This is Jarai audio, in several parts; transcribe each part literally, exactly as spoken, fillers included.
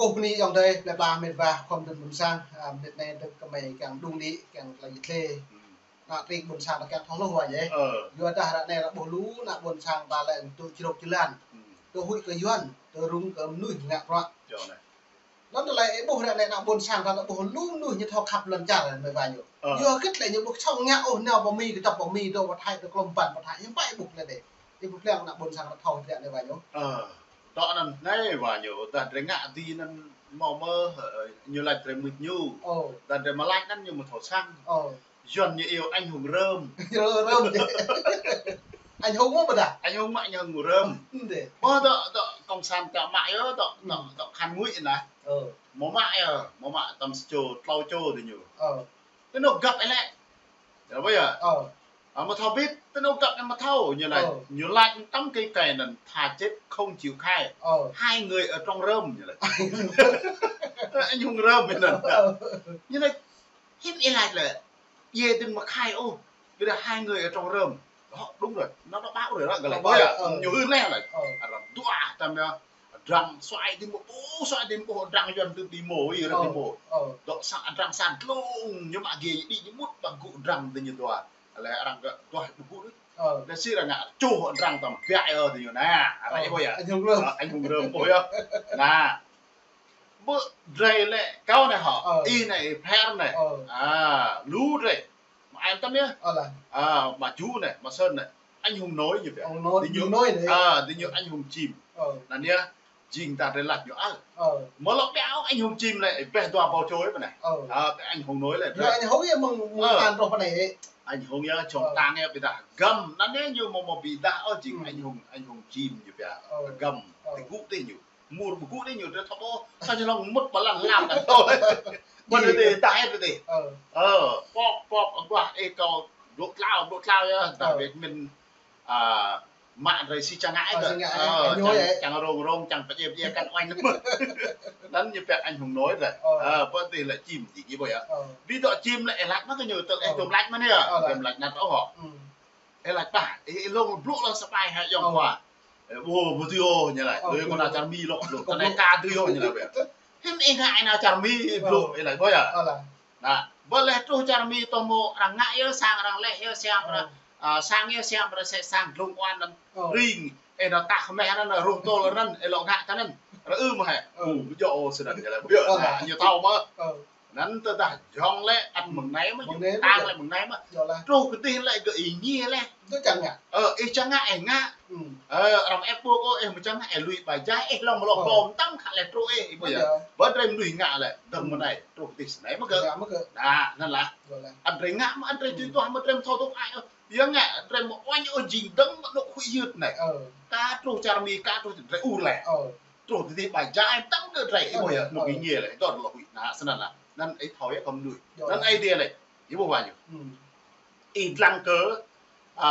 Ƀuh anai ayŏng adơi, plơi pla met wa, khŏm dơ̆ng ƀôn sang, a, mơnit anai dơ̆ng kơmơi kiăng đung đĭ, kiăng tơlơi djơ̆ tơlơi. Ană tring ƀôn sang ta kiăng thâo hluh wa yơh. Ơ. Yua dah ră anai ră ƀuh lu, ană ƀôn sang ta lĕ tŭ črôk čơlan. Tŭ huĭ kơ Yuan, tŭ rŭng kơ mơnuih ngă bruă. Anŭn tơlơi ih ƀuh ră anai ană ƀôn sang ta lĕ ƀuh lu mơnuih ñu thâo khăp lŏn čar mơi wa ñu. Ơ. Yua hơget lĕ ñu ƀu sŏng ngă ôh nao pơ Mi, kơtăp pơ Mi, dŏ pơ Thái, dŏ klŏm ƀăn pơ Thái, hiư̆m pă ih ƀuh lĕ dêh. Ih ƀuh pơblang ană ƀôn sang ta thâo ră anai wa ñu. Ơ. Dŏ anŭn anai wa ñu, dah drơi ngă dih anŭn hmâo mơ̆, ơ, ñu laĭ drơi mưč ñu. Ơ. Dah drơi mơ̆ laĭ anŭn ñu mơ̆ thâo săng. Ơ. Yuan ñu iâu anh hùng rơm. Rơm, rơm dêh. Anh hùng mơ̆ ƀôdah? Anh hùng mơ̆ anh hùng rơm. Dêh. Mơ̆ dŏ, dŏ cộng sản ta mă yơh, dŏ, dŏ, dŏ khăn ngui anai. Ơ. Mơ̆ mă yơh, mơ̆ mă tơm sa čô, klâo čô dih ñu. Ơ. Tơ nô găp ih lĕ. Yơh, ƀơi yơh. Ơ. A, mơ̆ thâo bit, tơ nô găp ih mơ̆ thâo, ñu laĭ, ơ, ñu laĭ tăm kơi kơi anŭn, thà chết không chịu khai. Ơ. Hai người ở trong rơm, ñu laĭ. Anh hùng rơm, ñu laĭ. Ơ. Ñu laĭ, hiư̆m ih laĭ lĕ, djai dơ̆ng mơ̆ khai ôh, ƀôdah hai người ở trong rơm. Đó, đúng rồi, nó, nó báo rồi đó, gơ̆ laĭ. Nó báo, ƀơi yơh, ơ, ñu hưn laih laĭ. Ơ. Arăng dua, tăm yơh. Adrang suai dih mơ̆, ƀu suai dih mơ̆, ôh, adrang Yuan dih dih mơ̆, ih rơ̆ dih mơ̆. Ơ, ơ. Dŏ sang adrang sang dlông, ñu mă gê đĭ ñu mŭt ƀă gŭ adrang dih ñu dua. Lĕ arăng gơ̆ dua ƀu gŭ đih. Ơ. Lĕ si arăng ngă čuh adrang tăm biă yơh dih ñu. Anai, arăng, ơ, ih ƀuh yơh. Anh hùng rơm. Ơ, anh hùng rơm ƀuh yơh. Anai. Ƀơi drơi lĕ kâo anai hŏ. Ơ. Ih anai, ih Pher anai. Ơ. A, lu drơi. Mă ai tăm yơh. Ơ lah. A, mă Ju anai, mă Sơn anai. Anh hùng nổi ñu biă. Hùng nổi, dih ñu, hùng nổi anai. A, dih ñu anh hùng chim. Ơ. Anŭn yơh, jing ta drơi laĭ ñu ăh. Ơ. Mơ̆ lŏ biă ôh anh hùng chim lĕ, ƀĕ dua ƀâo čô ih pơ anai. Ơ. A, ƀĕ anh hùng nổi lĕ. Ñu drơi. Anh hùng yơh mơ̆ng, mơ̆ng, ơ, tan rŏh pơ anai. Anh hùng yơh, čong, ơ, tang yơh ƀôdah găm. Anŭn yơh ñu mơ̆, mơ̆ ƀôdah ôh jing, ừ, anh hùng, anh hùng chim ñu biă. Ơ. Găm, ơ, tơgŭ dih ñu. Mur ƀu gŭ đih ñu drơi thâo ôh. Sa čơlŏng mŭt ƀơi lăn lam đah tơl. Ƀơi dih, dih, tah ih dih. Ơ. Ơ, pŏk, pŏk, aguah ih kâo blŭ tlao, blŭ tlao yơh. Dah, ơ, wĕt mĭn, a, mă drơi si čang ngă ih. Ơ, kơ. Si čang ngă ih. Ơ, ơ, ñu čang, ơi, čang rông rông, čang pơdjai pơdjai kăn oanh. Anŭn ñu pĕk anh hùng nổi drơi. Ơ. Ơ, ƀơi dih lĕ chim dih, ih ƀuh yơh. Ơ. Ƀu dŏ chim lĕ ih laĭ mă kơ ñu, tơl ih, ơ, tŭm laĭ mơ̆n yơh. Ơ, laĭ. Tŭm laĭ năt ôh hŏ. Ừ. Ih laĭ ƀah, ih, ih lông blŭ lăng sa pai hă ayŏng, ơ, khua. Ơ, ƀu, ƀu dưi ôh ñu laĭ. Ơ, ƀu. Ơi, kâo nao čar Mi lŏ, lŏ, kâo nao ka dưi ôh ñu laĭ ƀiă. Hiư̆m ih ngă ih nao čar Mi, ơ, blŭ, ih laĭ ƀơi yơh. Ơ lah. Anai, ƀơi lĕ truh čar Mi tơhmô arăng ngă yơh sang arăng lĕ yơh siam, ơ, arăng, a, sang yơh siam arăng sĕ sang dlông oan anŭn. Ơ. Ring, ih nao tah kơmeh anŭn, rông tơl anŭn, ih lŏ ngă tơ anŭn. Arăng ưm hă. Ơ. Ƀu, ƀu djơ̆ ôh sơnăn ñu laĭ. Ƀiă, ơ, anai, ñu thâo mơ̆. Ơ. Anŭn tơdah jŏng lĕ ăt mơ̆ng anai mơ̆, mơ̆ng anai mơ̆, tang lĕ mơ̆ng anai mơ̆. Yơh lah. Truh kơ dih lĕ gơ̆ ih ngiê lĕ. Truh čang ngă. Ơ, ih čang ngă ih ngă. Ừ. Ơ, arăng ĕp ƀôk ôh, ih mơ̆ čang ngă ih lui ƀai jai, ih lŏng mơ̆ lŏ, ơ, ƀom tăm khă lĕ truh ih, ih ƀuh yơh. Yơh. Ƀơi drơi mơnuih ngă lĕ, dơ̆ng, ừ, mơ̆ng anai, truh kơ dih snei mơ̆ gơ̆. Ngă mơ̆ gơ̆. Anai, anŭn lah. Yơh lah. Ăt drơi ngă mơ̆, ăt drơi, ừ, tui tuah mơ̆ drơi mơ̆ thâo dŏ ai ôh. Yua ngă, drơi mơ̆ oanh ôh jing dơ̆ng mơ̆ anŏ huĭ hyưt anai. Ơ. Ka truh čar Mi, ka truh drơi ur lĕ. Ơ. Truh dih ƀai jai tăm kơ drơi, ih ƀuh yơh, anŏ, ơ, ih ngiê lĕ, dŏ lŏ huĭ. Anai, sơnăn lah. Anŭn ih thâo yơh kâo mơnuih. Yơh. Anŭn Aê Diê lĕ, ih ƀuh wa ñu. Ừ. Ih dlăng kơ, a,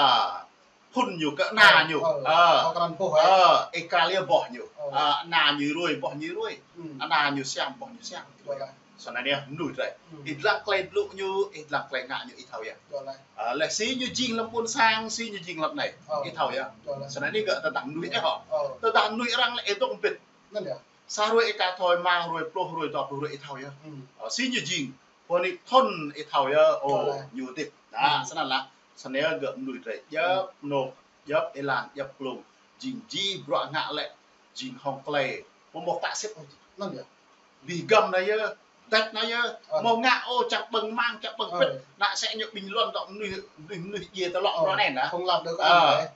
phŭn ñu kơ ană, ơ, ñu. Ơ. Ơ. Ơ, kơ anăn boh, ơ. Ơ, ih kral yơh boh ñu. Ơ. A, ană ñu ruai, boh ñu ruai. Ừ. Ană ñu siam, boh ñu siam. Yơh lah. Sơnăn yơh, mơnuih drơi. Ừ. Ih dlăng tơlơi blŭ ñu, ih dlăng tơlơi ngă ñu, ih thâo yơh. Yơh lah. A, lĕ si ñu jing lăm ƀôn sang, si ñu jing lăm anai. Ơ. Ih thâo yơh. Yơh lah. Sơnăn yơh gơ̆ tơdah mơnuih, ơ, hŏ. Ơ. Tơdah mơnuih arăng lĕ ih dŏ mbĭt. Anŭn yơh. Sa hruê ih ka thâo, rơma hruê, pluh hruê, dua pluh hruê ih thâo yơh. Ừ. Ơ, si ñu jing. Pô anai thŭn ih thâo yơh, ơ, yơh lah, ñu hơdip. Anai, ừ, sơnăn lah. Sơnăn yơh gơ̆ mơnuih drơi. Djŏp, ừ, anôk, djŏp êlan, djŏp klông. Jing jih bruă ngă lĕ, jing hŏng tơlơi. Mơ̆ mơ̆ ta sĭt ôh. Anŭn yơh. Ƀing găm anai yơh, tĕt anai yơh. Ơ. Mơ̆ ngă ôh čang ƀơ̆ng mang, čang ƀơ̆ng, ơ, pĭt. Ană sĕ ñu ƀing lŏn dŏ mơnuih, mơnuih, mơnuih djiê tơlŏ, ơ, bruă anai anai. Không làm được cái gì, ơ, đấy.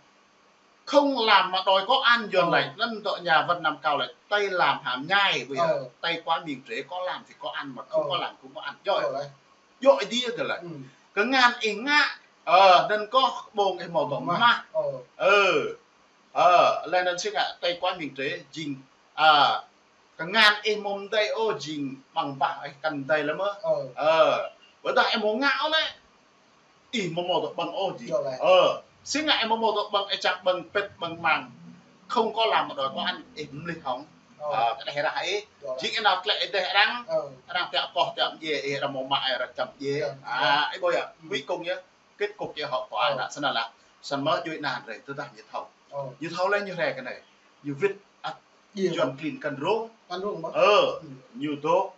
Không làm mà đòi có ăn, Yuan, ơ, laĭ, anŭn dŏ nhà văn Nam Cao laĭ, tay làm hàm nhai, ƀuh yơh. Ơ. Tay quá miệng trễ, có làm thì có ăn, mà không, ơ, có làm không có ăn. Djơ̆. Ơ, đấy. Djơ̆ Aê Diê kơ laĭ. Ừ. Kơngan ih ngă, ơ, anŭn kơ ƀơ̆ng ih hmâo dŏ mah. Mah. Ơ. Ơ. Ơ, lĕ anŭn si ngă, tay quá miệng trễ, jing, a, kơngan ih mơ̆ mơdei ôh jing ƀăng bah ih kăn mơdei lĕ mơ̆. Ơ. Ơ, ƀôdah ih mơ̆ ngă ôh lĕ. Ih mơ̆ hmâo dŏ ƀơ̆ng ôh jing. Yơh lĕ. Ơ, si ngă ih mơ̆ hmâo dŏ ƀơ̆ng, ih čang ƀơ̆ng pĭt ƀơ̆ng mang. Không có làm mà đòi có ăn, ih mlih hŏng. Ơ. Ơ, kơ đeh rah ih. Yơh lĕ. Jing ih nao tlĕ ih đeh arăng. Ơ. Arăng tiăp koh tiăp mdjiê, ih arăng mơ̆ mă ih arăng čăm mdjiê. Čăm mdjiê. A, ih ƀuh yơh, ừ, cuối cùng yơh. Kết cục yơh hŏ, tơlơi, ơ, anai sơnăn lah. Sơnăn mơ̆ djuai ană drơi, tơdah ñu thâo. Ơ. Ñu thâo lĕ ñu rai kơ anai. Ñu wĭt ăt Djai. Yuan klin kăn rông. Kăn rông mơ̆? Ơ, hmm, ñu dŏ,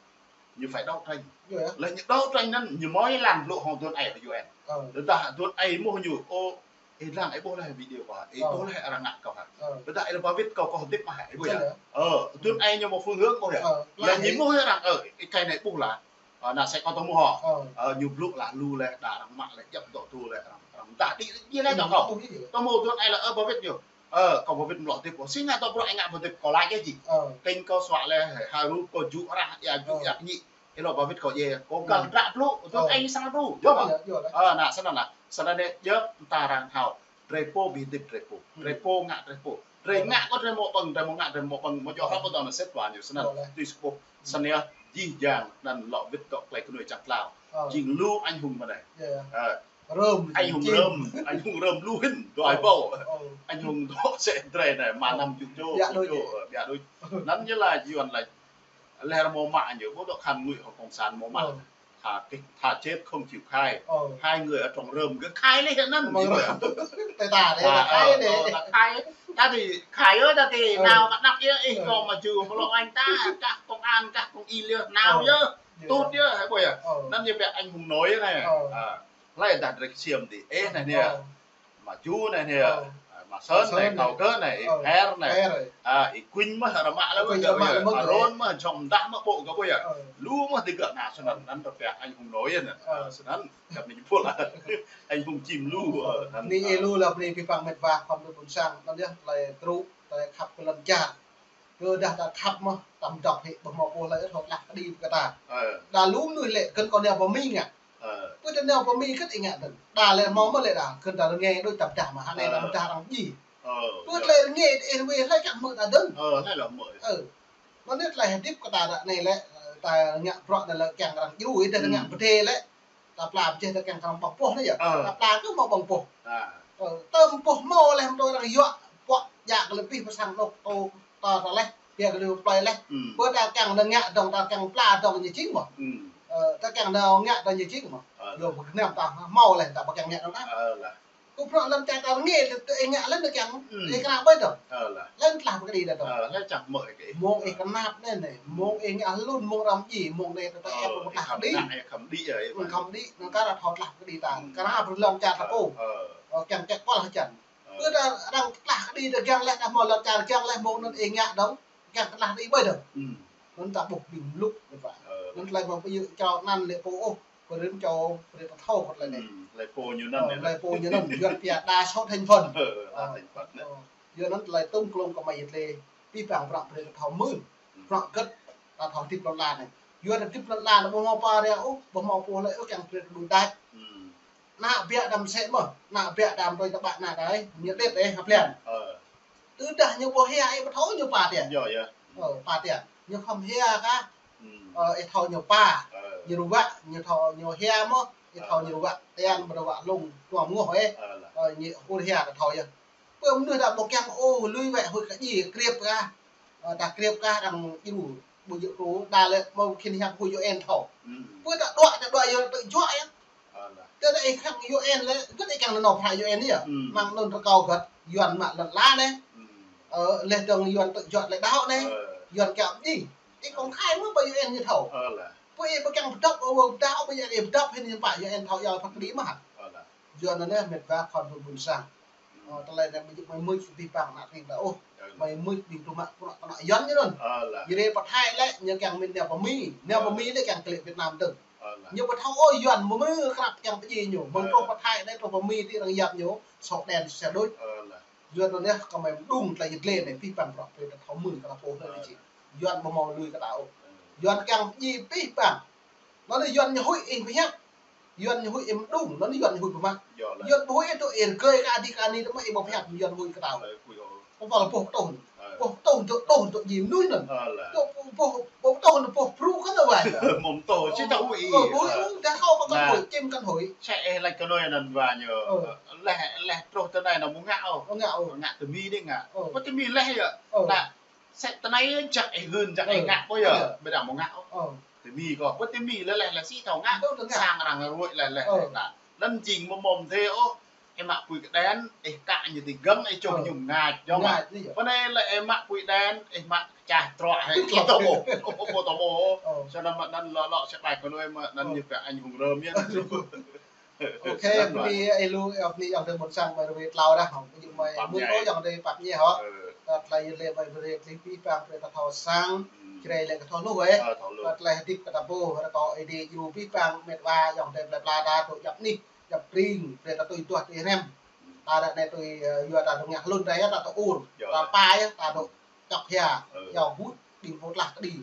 ñu phải đấu tranh. Djai ah. Lĕ ñu đấu tranh anŭn, ñu mơ̆ lăng blŭ hăng dŏn ai U N. Ơ. Tơdah dŏn ai mơ̆ ñu, ô, ih lăng ai ƀuh laih video kâo, ih ƀuh laih arăng ngă kâo hă. Ơ. Tơdah ih lăng ba wĭt kâo, kâo hơdip mơ̆ hă, ih ƀuh yơh. Ơ, dŏn ai ñu mơ̆ phương hướng ƀuh yơh. Ơ, lĕ ñu mơ̆ arăng, ơ, ih kai anai ƀuh lah. Ơ, ană sĕ kâo tơhmư̆ hŏ. Ơ. Ơ, ñu blŭ lah lu lĕ, đa arăng mă lĕ, djăp dŏ tu lĕ, arăng, arăng mơdah đĭ, djai lĕ dŏ kâo. Tơhmư̆ dŏn ai lah, ơ, ba wĭt ñu. Ơ, kâo ba wĭt mlŏ hơdip. Ơ, si ngă dŏ bruă ih ngă ba hơdip kâo laĭ yơh či. Ơ. Kênh kâo suă lĕ, ha rup kâo jŭ rah, ia jŭ ia ñĭ. Ih lŏ ba wĭt kâo djai, kâo găl dră blŭ, dŏ ai sang đu. Djai lah, djai lah. Ơ, ană sơnăn lah. Sơnăn anai, djơ̆, mơta arăng thâo. Drơi pô ƀu hơdip drơi pô. Hmm. Drơi pô ngă drơi pô. Drơi ngă kơ drơi mơ̆ pơ̆ng, drơi mơ̆ ngă drơi mơ̆ pơ̆ng. Mơ̆ djơ̆ hŏ kơ dŏ anai sĭt wa ñu sơnăn. Djai lah. Tui sơkuh. Sơnăn yơh, jih jang anŭn lŏ wĭt dŏ tơlơi kơnuih čang klao. Ơ. Jing lu anh hùng mơ̆ anai. Djai lah. Ơ. Rơm, anh hùng Rơm, anh hùng Rơm lu hĭn, dua ƀâo. Ơ. Anh hùng dŏ sĕ drơi anai, mă năm čô čô, ƀiă đôč. Ơ, ƀiă đôč. Anŭn ñu lah Yuan lah. Lĕ mơ̆ mă ñu, ƀu dŏ khăn ngui hŏ cộng sản mơ̆ mă. Ơ. Thà kịch, thà chết không chịu khai. Ơ. Hai người ở trong Rơm, gơ̆ khai lĕ anŭn. Tơdah ta đe, khai đe. Ơ, ta khai. Ta či khai yơh, ta či nao kơ đăp yơh, ih kâo mă jŭ mơ̆ lŏ anh ta, kah công an, kah công y lĕ nao yơh. Tŭt yơh, hă ƀuh yơh. Ơ. Anŭn ñu pĕk anh hùng nổi anai. Ơ. Ơ. Hlơi dah drơi ksiêm dih, ih anai anai. Ơ. Mă Ju anai anai. Ơ. Ơ, mă Sơn anai, Kâo Kơ anai, ih Pher anai. Pher. Ơ, ih Kuñ mơ̆, arăng mă lĕ mơ̆, Aron mơ̆, Jong Dah mơ̆, ƀô̆ kơ ƀô̆ yơh. Ơ. Lu mơ̆ tơgơ̆ anai, sơnăn anŭn tơpĕk anh hùng nổi anai. Ơ. Ơ, sơnăn, kăp anai ñu pơla. Anh hùng Čim Lu, ơ, anŭn. Anai ih lu lah bơni pih păng met wa, khŏm lu ƀôn sang, anŭn yơh, tơlơi truh, tơlơi khăp kơ lŏn čar. Tơdah ta khăp mơ̆, tăm dŏ hĭ, ƀu hmâo pô hlơi thâo tlah kơđi kơ ta. Ơ. Đa lu mơnuih lĕ, kơnơ̆ng kâo nao pơ Mi ngă. Ơ. Pơ ta nao pơ Mi kơt ih ngă dơ̆ng. Đa lĕ hmâo mơ̆ lĕ đa, kơnơ̆ng ta rơngai đôč tăm dah mơ̆, hă anai, ơ, tăm dah arăng djai. Ơ. Pơ tlĕ rơngai ih wai hlơi čang hmư̆ ta dơ̆ng. Ơ, hlơi lŏ hmư̆. Ơ. Mơ̆ anai tlĕ hơdip kơ ta ră anai lĕ, ta ngă bruă anai lĕ kiăng arăng djru, ih ta ngă pơdai lĕ. Ta pla pơjeh ta kiăng kơ arăng ƀơ̆ng boh anai yơh. Ơ. Ta pla kơ hmâo ƀơ̆ng boh. Ơ, tơm boh hmâo lĕ hăm tui arăng yuă, pŏk djă kơ lĕ pih pơ sang anôk tô, ta ta leh, pia kơ lĕ plơi leh. Hmm. Pơ ta kiăng nao ngă dơ̆ng, ta kiăng pla dơ̆ng ñu jing mơ̆. Hmm. Ơ, ta kiăng nao ngă dơ̆ng ñu jing mơ̆. Ơ. Lu pơkơnăm ta hmâo lĕ ta ƀu kiăng ngă dơ̆ng ta. Ơ lah. Kơ bruă lŏn čar ta rơngai, tơ ih ngă lĕ ta kiăng, hmm, ih kơnăl ƀơi dơ̆ng. Ơ lah. Lĕ tlah pơkơđi ta dơ̆ng. Ơ, lĕ čang hmư̆ kơ ih. Mơ̆ng ih kơnăp anai anai, mơ̆ng ih ngă hlŭn, mơ̆ng arăng djai, mơ̆ng anai ta ta ih ƀu tlah kơđi. Ih khŏm đĭ, ih khŏm đĭ. Ih khŏm đĭ, nao kar thâo tlah pơkơđi ta. Hmm. Kar bruă lŏn čar ta pô. Ơ. Ơ, kiăng ček kual hơjăn. Ơ. Kơ ta arăng tlah kơđi ta kiăng lĕ, ta hmâo lŏn čar kiăng lĕ, mơ̆ng anŭn ih ngă dơ̆ng. Kiăng kơ tlah kơđi ƀơi dơ̆ng. Hmm. Anŭn ta ƀuh ƀing mluk, Bapak. Ơ. Anŭn tơlơi mơ̆ng ƀu djơ̆ čô anăn lĕ pô ôh. Pơrĭm čô, pơrĭm pơthâo kơ tơlơi anai. Hmm, tơlơi pô ñu anăn. Ơ, anai. Tơlơi pô ñu anăn, Yuan pia đa số thành phần. Ơ, đa thành phần anai. Ơ. Yua anŭn tơlơi tŭm klông kơ mơi yơh tơlơi pih păng bruă brơi kơ thâo mưn. Hmm. Bruă gơ̆t, ta thâo hơdip lŏn ala anai. Yua hơdip lŏn ala anai ƀu hmâo pô ria ôh, ƀu hmâo pô hlơi ôh kiăng brơi kơ đuaĭ đač. Hmm. Ană biă đăm sĕ mơ̆, ană biă đăm tui tơƀă ană đai, ñu đet ih hơplĕn. Ơ. Tơdah ñu ƀu hia, ih ƀu thâo ñu pă tian. Yơh, yơh. Ơ, pă tian. Ñu khŏm hia kah. Hmm. Ơ, ih thâo ñu pă. Ơ. Ñu ruă, ñu thâo ñu hia mơ̆, ih thâo ñu ruă. Tian ƀu ruă lông, tuang ngŏ ih. Ơ lah. Ơ, ñu hur hia kơ thâo yơh. Pơ mơnuih ta ƀu kiăng ôh, lui wĕ huĭ kơ djai, kriăp kah. Ơ, ta kriăp kah arăng djru, ƀu djơ̆ kơ, đa lĕ mơ̆ khĭn hiăp huĭ U N thâo. Hmm. Pơ ta đuaĭ, ta đuaĭ yơh tơjuă yơh. Ơ lah. Tơdah ih khăng U N lĕ, gơ̆t ih kiăng nao pha U N yơh. Hmm. Mơ̆ng anŭn rơkâo gơ̆t, Yuan mă lŏn ala anai. Hmm. Ơ, leh dơ̆ng Yuan tơjuă lĕ đaŏ anai. Ơ. Yuan kiăng djai. Ih kông khai mơ̆ ƀơi U N ñu thâo. Ơ lah. Pơ ih ƀu kiăng pơdŏp, ơ, đaŏ ƀơi U N ih pơdŏp hĭn ñu pă U N thâo yua pha kơđi mơ̆ hă. Ơ lah. Yua anŭn anai met wa khŏm lu ƀôn sang. Ơ, tơlơi anai ƀu djơ̆ mơi mưč ƀing păng ană tring ta ôh. Ơ. Mơi mưč ƀing tơmă bruă kơ ană Yuan ñu anŭn. Ơ lah. Ñu rai pơ Thái lĕ, ñu kiăng mĭn nao pơ Mi. Nao pơ Mi lĕ kiăng kơ lĕ Việt Nam dơ̆ng. Ơ lah. Ñu ƀu thâo ôh Yuan mơ̆ mưn krăp kiăng pơdjai ñu. Mơ̆ng truh pơ Thái anai truh pơ Mi ti arăng yap ñu, sŏk đen sĕ đôč. Ơ lah. Yua anŭn yơh kơ mơi mơđung tơlơi yơh tơlơi anai pih păng bruă brơi ta thâo mưn kơ ta pô hlơi či. Yuan ƀu hmâo lui kơ ta ôh. Yuan kiăng pơdjai pih păng. Anŭn Yuan ñu huĭ ih ƀu hiăp. Yuan ñu huĭ ih mơđung, anŭn Yuan ñu huĭ pơmă. Yơh lah. Yuan ƀu huĭ ih tŭ ih rơgơi kơ adih kơ ani tơmă ih ƀu hiăp Yuan huĭ kơ ta ôh. Ơ, huĭ ôh. Kơ pơl boh tŭn. Ơ. Boh tŭn tŭ, tŭn tŭ djai mơnuih anŭn. Ơ lah. Tŭ boh, boh tŭn boh brŭ kơ anŭn wai. Mơ̆ng tŭ, či ta huĭ. Ơ, huĭ, ơ, ta thâo kơ kăn huĭ, čim kăn huĭ. Sĕ ih laĭ kơ anai anŭn wa ñu. Ơ. Leh, leh truh tơ anai anŭn ƀu ngă ôh. Ƀu ngă ôh. Ngă tơ Mi đĭ ngă. Ơ. Pơ tơ Mi leh yơh. Ơ. Anŭn. Sĕ tơ anai jăk ih hưn, jăk ih ngă ƀu yơh, ƀu đa ƀu ngă ôh. Ơ. Tơ Mi kâo, pơ tơ Mi leh leh leh si thâo ngă, sang arăng ruai leh leh leh. Ơ. Anŭn jing mơ̆ mơ̆ng tơ ôh, ih mă apui kơđen, ih kă ñu tui gơ̆ng, ih čuh ñu mơngač, yơh mă. Pơ anai lĕ ih mă apui kơđen, ih mă kơčah truă hĭ, ƀu tơƀuh, ƀu tơƀuh. Samơ̆ mơ̆ng anŭn lŏ lŏ sĭt ƀai kơ anŭn mơ̆ng anŭn ñu pĕ anh hùng rơm yơh. Ok, bơni ih lu, ih lu ayŏng adơi ƀôn sang mơi rơwe tlâo dah, hŏng ƀu djơ̆ mơi mơ̆ng ôh ayŏng adơi pap ñe hŏ. Tơdah tơlơi yơh lĕ mơi brơi tơlơi pih pang brơi ta thâo sang, Jrai lĕ kơ thâo hluh ơ. Tơdah tơlơi hơdip kơ ta pô, rơkâo Ơi Adai djru pih pang met wa ayŏng adơi plơi pla ta dŏ djăp anih, djăp tring, brơi ta tui tuah tui hrăm. Ta ră anai tui, ơ, yua ta dŏ ngă hlŭn rai yơh ta dŏ ur, ta pă yơh ta dŏ čŏk hia, yua hut, ƀing pô tlah kơđi.